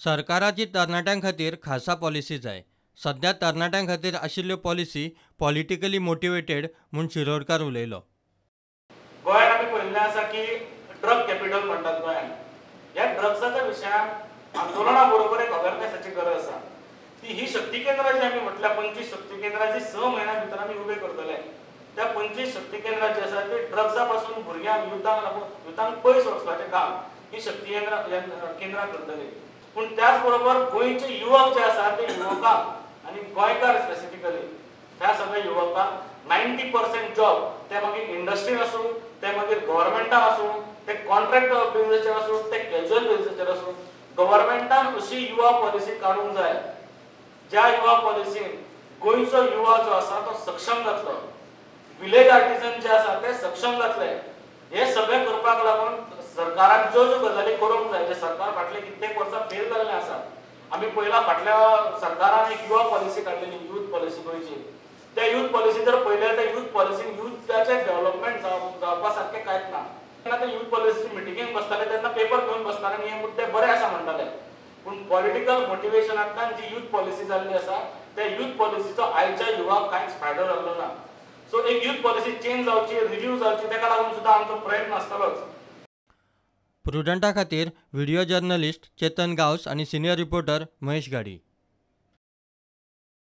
सरकाराची तरणाट्यां खातीर खासा पॉलिसी जाय. सध्या तरणाट्यां खातीर आशिल्ल्यो पॉलिसी पॉलिटिकली मोटिवेटेड म्हूण शिरोडकार उलयलो. गोंयांत आमी पळयल्लें आसा की ड्रग कॅपिटल म्हणटात गोंयांत. ह्या ड्रग्साच्या विशयांत आंदोलना बरोबर एक अवेरनेसाची गरज आसा. ती ही शक्ती केंद्रां जी आमी म्हटल्या 25 शक्ती केंद्रां जी 6 म्हयन्या भितर आमी उबे करतले, त्या 25 शक्ती केंद्रां जी आसा ती ड्रग्सा पासून भुरग्यांक युथांक लागून युथांक पयस वचपाचें काम ही शक्ती केंद्रां करतली. पूण त्याच बरोबर गोंयचे युवक जे आसा ते युवकांक आनी गोंयकार स्पेसिफिकली ह्या सगळ्या युवकांक 90% जॉब, ते मागीर इंडस्ट्रीन आसूं, ते मागीर गव्हर्मेंटान आसूं, ते कॉन्ट्रॅक्ट बेजीसाचेर आसूं, ते कॅज्युअल बेजीसाचेर आसूं, गव्हर्मेंटान अशी युवा पॉलिसी काडूंक जाय ज्या युवा पॉलिसीन गोंयचो युवा जो आसा तो सक्षम जातलो, विलेज आर्टिजन जे आसा ते सक्षम जातले. हे सगळें करपाक लागून सरकारान ज्यो ज्यो गजाली करूंक जाय, जे सरकार फाटले कित्येक वर्सां फेल जाल्लें आसा. आमी पयला फाटल्या सरकारान एक युवा पॉलिसी काडलेली, यूथ पॉलिसी गोंयची. त्या यूथ पॉलिसी जर पळयल्यार त्या यूथ पॉलिसीन युथाचें डेव्हलपमेंट जावपा सारकें कांयच ना. तेन्ना ते यूथ पॉलिसी मिटिंगेक बसताले तेन्ना पेपर घेवन बसताले आनी हे मुद्दे बरे आसा म्हणटाले, पूण पॉलिटिकल मोटिवेशनांतल्यान जी यूथ पॉलिसी जाल्ली आसा त्या यूथ पॉलिसीचो आयच्या युवाक कांयच फायदो जाल्लो ना. सो एक यूथ पॉलिसी चेंज जावची, रिव्यू जावची, ताका लागून सुद्दां आमचो प्रयत्न आसतलोच. प्रुडंटा खातीर व्हिडिओ जर्नलिस्ट चेतन गांवस आनी सिनियर रिपोर्टर महेश गाडी.